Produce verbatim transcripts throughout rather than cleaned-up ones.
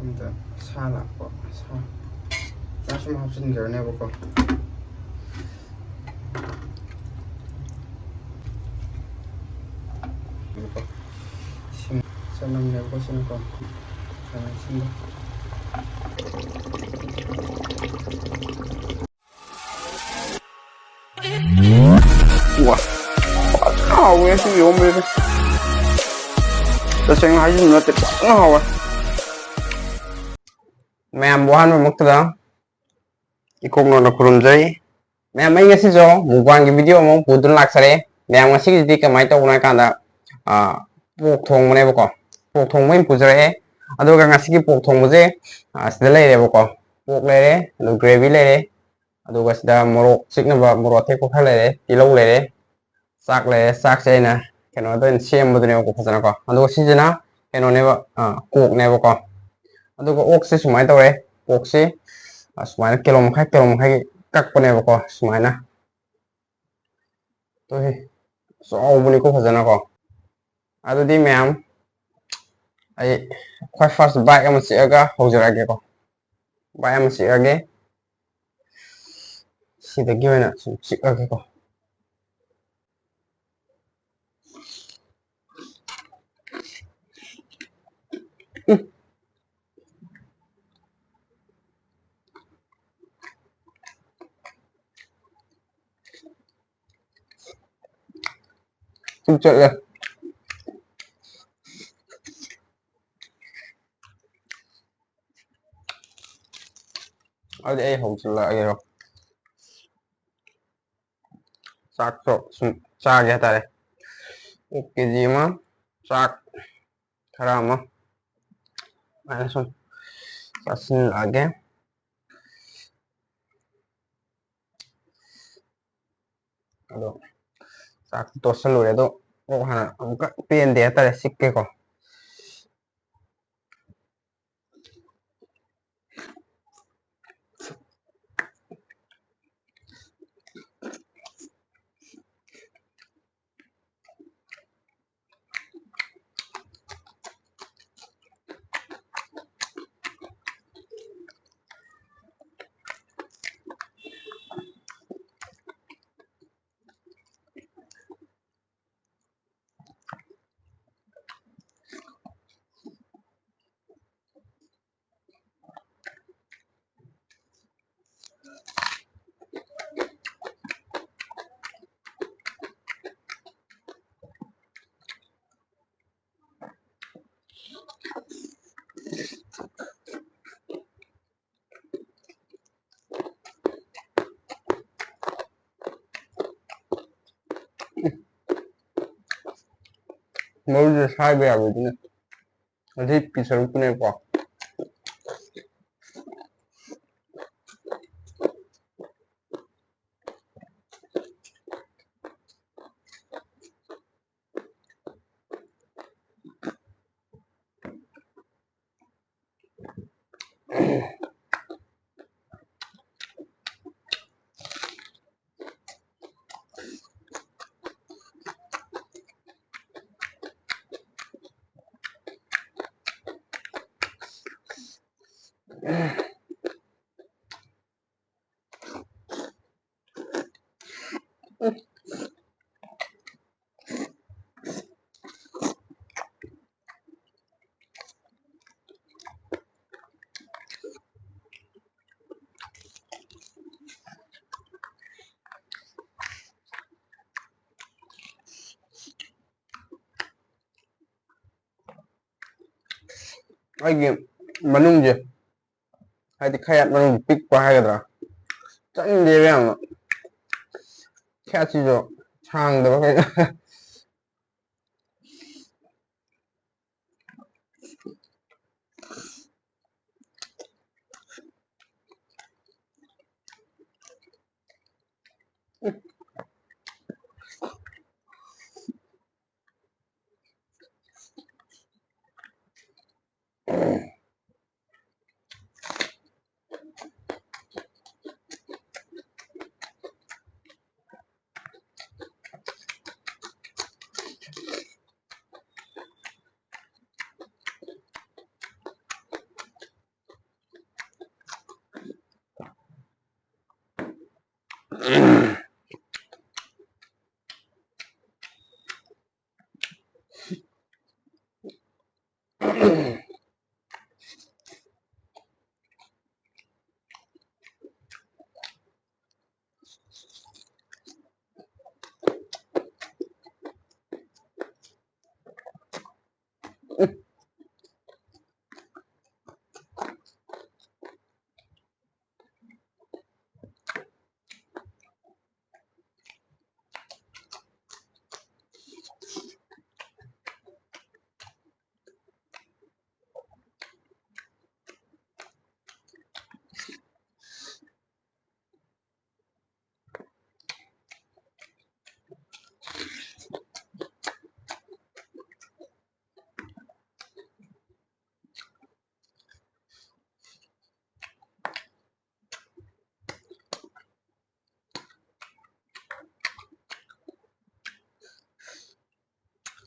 ꯑꯗ ꯁꯥ ꯂꯥꯛꯄ, ꯁꯥ ꯁꯥ ꯁꯨꯝ ꯍꯥꯞꯆꯤꯟꯈ꯭ꯔꯅꯦꯕꯀꯣ꯫ ꯁꯤꯝ ꯆꯅꯝꯅꯦꯕꯀꯣ ꯁꯤꯅꯀꯣ꯫ ꯆꯅꯝ ꯁꯤꯝꯕ꯫ ꯋꯥ, ꯐꯖꯅ ꯍꯥꯎꯋꯦ ꯉꯁꯤ ꯏꯔꯣꯝꯕꯁꯦ꯫ ꯇꯁꯦꯡꯅ ꯍꯥꯏꯖꯤꯟꯕ ꯅꯠꯇꯦ, ꯐꯖꯅ ꯍꯥꯎꯋꯦ꯫ ꯃꯌꯥꯝꯕꯨ ꯑꯍꯥꯟꯕꯃꯛꯇꯗ ꯏꯀꯣꯛ ꯅꯧꯅ ꯈꯨꯔꯨꯝꯖꯔꯤ꯫ ꯃꯌꯥꯝ, ꯑꯩ ꯉꯁꯤꯁꯨ mukbangꯒꯤ video ꯑꯃ ꯄꯨꯗꯨꯅ ꯂꯥꯛꯆꯔꯦ꯫ ꯃꯌꯥꯝ, ꯉꯁꯤꯒꯤꯁꯤꯗꯤ ꯀꯃꯥꯏꯅ ꯇꯧꯕꯅꯣ ꯍꯥꯏ ꯀꯥꯟꯗ, ꯑꯥ, ꯄꯣꯛ ꯊꯣꯡꯕꯅꯦꯕꯀꯣ꯫ ꯄꯣꯛ ꯊꯣꯡꯕ ꯑꯣꯏꯅ ꯄꯨꯖꯔꯛꯑꯦ꯫ ꯑꯗꯨꯒ ꯉꯁꯤꯒꯤ ꯄꯣꯛ ꯊꯣꯡꯕꯁꯦ, ꯑꯥ, ꯁꯤꯗ ꯂꯩꯔꯦꯕꯀꯣ꯫ ꯄꯣꯛ ꯂꯩꯔꯦ, ꯑꯗꯨ gravy ꯂꯩꯔꯦ, ꯑꯗꯨꯒ ꯁꯤꯗ ꯃꯣꯔꯣꯛ ꯆꯤꯛꯅꯕ ꯃꯣꯔꯣꯛ ꯑꯇꯦꯛꯄ ꯈꯔ ꯂꯩꯔꯦ, ꯇꯤꯜꯍꯧ ꯂꯩꯔꯦ, ꯆꯥꯛ ꯂꯩꯔꯦ꯫ ꯆꯥꯛꯁꯦ ꯑꯩꯅ ꯀꯩꯅꯣꯗ ꯑꯣꯏꯅ ꯁꯦꯝꯕꯗꯨꯅꯦꯕꯀꯣ, ꯐꯖꯅꯀꯣ꯫ ꯑꯗꯨꯒ ꯁꯤꯁꯤꯅ ꯀꯩꯅꯣꯅꯦꯕ, ꯑꯥ, ꯀꯣꯛꯅꯦꯕꯀꯣ꯫ ꯑꯗꯨꯒ ꯑꯣꯛꯁꯦ ꯁꯨꯃꯥꯏꯅ ꯇꯧꯔꯦ꯫ ꯑꯣꯛꯁꯦ, ꯑꯥ, ꯁꯨꯃꯥꯏꯅ ꯀꯤꯂꯣ ꯃꯈꯥꯏ, ꯀꯤꯂꯣ ꯃꯈꯥꯏꯒꯤ ꯀꯛꯄꯅꯦꯕꯀꯣ, ꯁꯨꯃꯥꯏꯅ꯫ ꯇꯣꯏ, ꯆꯥꯎꯕꯅꯤꯀꯣ ꯐꯖꯅꯀꯣ꯫ ꯑꯗꯨꯗꯤ ꯃꯌꯥꯝ, ꯑꯩ ꯈ꯭ꯋꯥꯏ first bite ꯑꯃ ꯆꯤꯛꯑꯒ ꯍꯧꯖꯔꯛꯑꯒꯦꯀꯣ꯫ Bite ꯑꯃ ꯆꯤꯛꯑꯒꯦ꯫ ꯁꯤꯗꯒꯤ ꯑꯣꯏꯅ ꯁꯨꯝ ꯆꯤꯛꯑꯒꯦꯀꯣ꯫ ꯎꯝ꯫ ꯁꯨꯝ ꯆꯠꯂꯦ꯫ ꯑꯗꯨꯗꯤ ꯑꯩ ꯍꯧꯖꯤꯜꯂꯛꯑꯒꯦꯔꯣ? ꯆꯥꯛꯇꯣ ꯁꯨꯝ ꯆꯥꯒꯦ ꯍꯥꯏꯇꯥꯔꯦ꯫ ꯑꯣꯛ ꯀꯦ ꯖꯤ ꯑꯃ, ꯆꯥꯛ ꯈꯔ ꯑꯃ, ꯑꯗꯨꯃꯥꯏꯅ ꯁꯨꯝ ꯆꯥꯁꯤꯜꯂꯛꯑꯒꯦ꯫ ꯑꯗꯣ ꯆꯥꯛꯇꯤ ꯇꯣꯠꯁꯜꯂꯨꯔꯦ꯫ ꯑꯗꯣ ꯑꯣꯛ ꯍꯥꯟꯅ ꯑꯃꯨꯛꯀ ꯄꯦꯟꯗꯦ ꯍꯥꯏꯇꯥꯔꯦ, ꯆꯤꯛꯀꯦꯀꯣ꯫ ꯃꯔꯨꯁꯦ ꯁꯥꯏꯕ ꯌꯥꯕꯗꯨꯅ ꯑꯗꯨꯏ ꯄꯤ ꯁꯔꯨꯛꯇꯨꯅꯦꯕꯀꯣ꯫ ꯑꯩꯒꯤ ꯃꯅꯨꯡꯁꯦ, ꯍꯥꯏꯗꯤ ꯈꯌꯥꯠ ꯃꯅꯨꯡ ꯄꯤꯛꯄ ꯍꯥꯏꯒꯗ꯭ꯔꯥ, ꯆꯪꯗꯦꯕ ꯌꯥꯝꯅ꯫ ꯈꯌꯥꯠꯁꯤꯁꯨ ꯁꯥꯡꯗꯕ ꯀꯩꯅꯣ꯫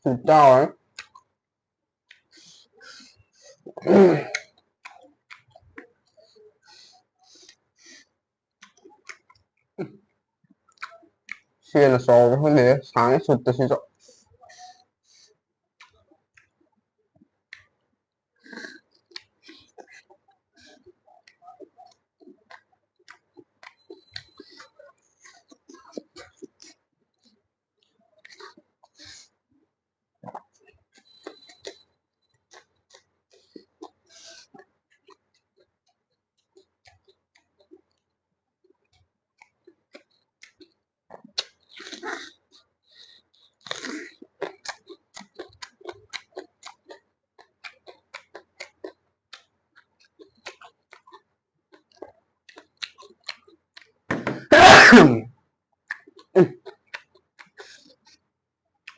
ꯆꯥꯎꯔꯦ꯫ ꯁꯤꯅ ꯆꯥꯎꯕ ꯈꯪꯗꯦ, ꯁꯥꯡꯉꯦ ꯁꯨꯠꯇ ꯁꯤꯁꯨ꯫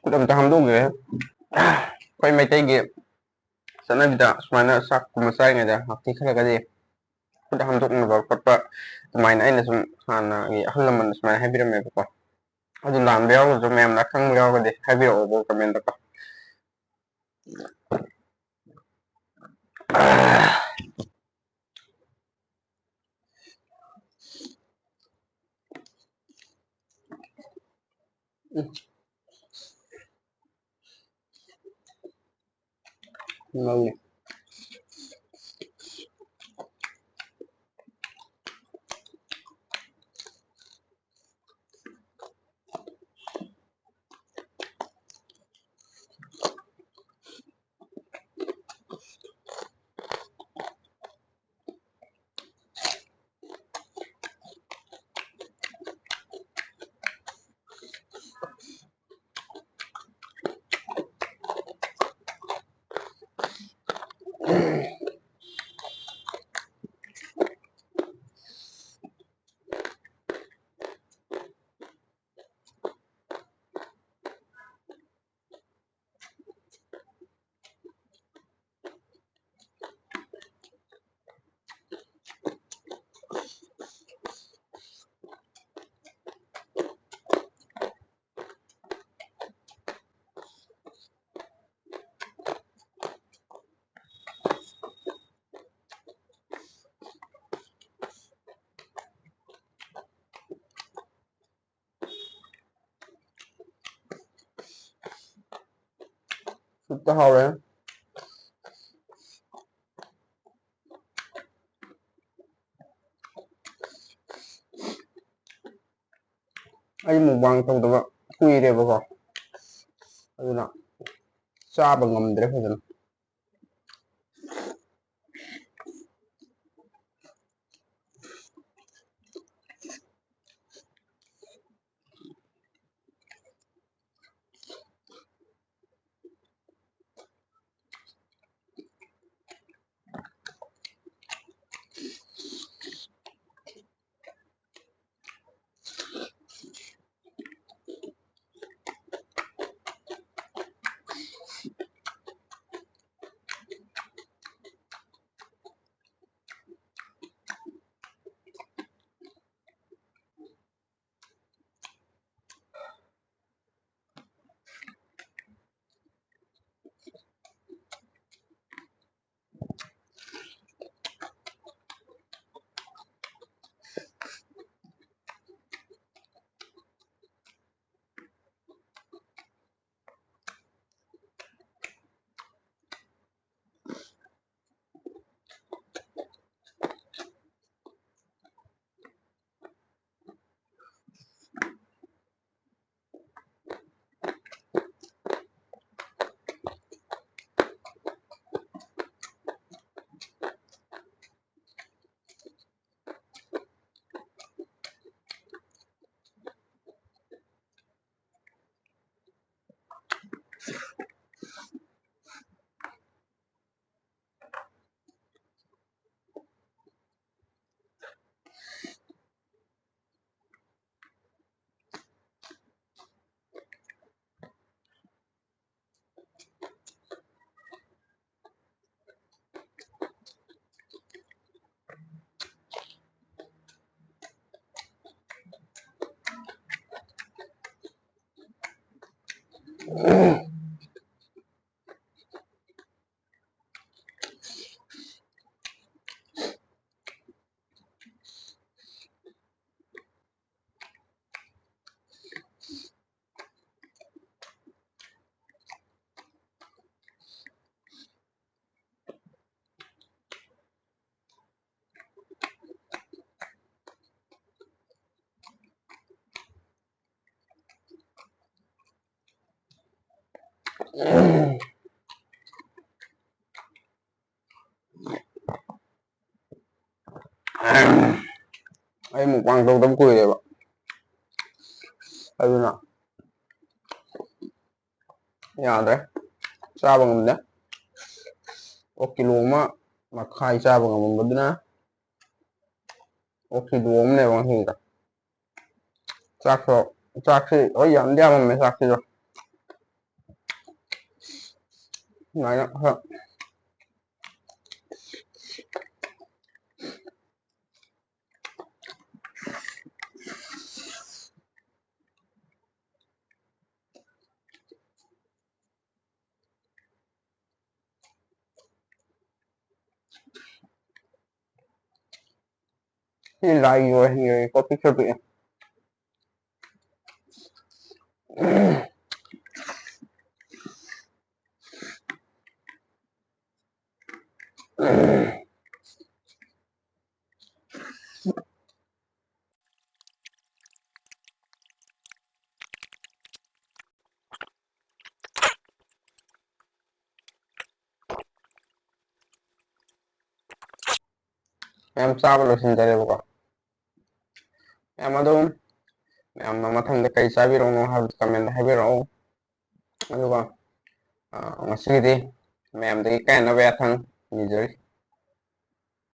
ꯈꯨꯠ ꯑꯝꯇ ꯍꯥꯝꯗꯣꯛꯎꯒꯦ꯫ ꯑꯩꯈꯣꯏ ꯃꯩꯇꯩꯒꯤ ꯆꯠꯅꯕꯤꯗ ꯁꯨꯃꯥꯏꯅ ꯆꯥꯛꯀꯨꯝꯕ ꯆꯥꯔꯤꯉꯩꯗ ꯉꯥꯛꯇꯤ ꯈꯔꯒꯗꯤ ꯈꯨꯠ ꯍꯥꯝꯗꯣꯛꯅꯕ ꯈꯣꯠꯄ, ꯑꯗꯨꯃꯥꯏꯅ ꯑꯩꯅ ꯁꯨꯝ ꯍꯥꯟꯅꯒꯤ ꯑꯍꯜ ꯂꯃꯟꯅ ꯁꯨꯃꯥꯏꯅ ꯍꯥꯏꯕꯤꯔꯝꯃꯦꯕꯀꯣ꯫ ꯑꯗꯨ ꯂꯥꯟꯕ ꯌꯥꯎꯔꯒꯁꯨ ꯃꯌꯥꯝꯅ ꯑꯈꯪꯕ ꯌꯥꯎꯔꯒꯗꯤ ꯍꯥꯏꯕꯤꯔꯛꯑꯣꯕ comment ꯇꯀꯣ꯫ ꯉꯧꯔꯦ꯫ ꯁꯨꯞꯇ ꯍꯥꯎꯔꯦ꯫ ꯑꯩ mukbang ꯇꯧꯗꯕ ꯀꯨꯏꯔꯦꯕꯀꯣ, ꯑꯗꯨꯅ ꯆꯥꯕ ꯉꯝꯗ꯭ꯔꯦ ꯐꯖꯅ꯫ ꯑꯩ ꯃꯨꯛꯕꯥꯡ ꯇꯧꯗꯕ ꯀꯨꯏꯔꯦꯕ, ꯑꯗꯨꯅ ꯌꯥꯗ꯭ꯔꯦ, ꯆꯥꯕ ꯉꯝꯗꯦ꯫ ꯑꯣꯛ ꯀꯤꯂꯣ ꯑꯃ ꯃꯈꯥꯏ ꯆꯥꯕ ꯉꯝꯃꯝꯕꯗꯨꯅ ꯑꯣꯛ ꯀꯤꯂꯣ ꯑꯃꯅꯦꯕ ꯉꯁꯤꯒꯤꯗꯣ꯫ ꯆꯥꯛꯁꯨ, ꯆꯥꯛꯁꯤ ꯍꯣꯏ ꯌꯥꯝꯗꯤ ꯌꯥꯝꯃꯝꯃꯦ ꯆꯥꯛꯁꯤꯁꯨ꯫ ꯁꯨꯃꯥꯏꯅ ꯈꯔ ꯁꯤ ꯂꯥꯏꯒꯤ ꯑꯣꯏꯍꯟꯈ꯭ꯔꯒꯦꯀꯣ, ꯄꯤꯛꯁꯛ ꯄꯤꯛꯑꯦ꯫ ꯃꯌꯥꯝ ꯆꯥꯕ ꯂꯣꯏꯁꯤꯟꯖꯔꯦꯕꯀꯣ꯫ ꯃꯌꯥꯝ ꯑꯗꯨꯝ, ꯃꯌꯥꯝꯅ ꯃꯊꯪꯗ ꯀꯔꯤ ꯆꯥꯕꯤꯔꯛꯎꯅꯣ ꯍꯥꯏꯕꯗꯨ comment ꯍꯥꯏꯕꯤꯔꯛꯑꯣ꯫ ꯑꯗꯨꯒ, ꯑ, ꯉꯁꯤꯒꯤꯗꯤ ꯃꯌꯥꯝꯗꯒꯤ ꯀꯥꯏꯅꯕ ꯌꯥꯊꯪ ꯅꯤꯖꯔꯤ꯫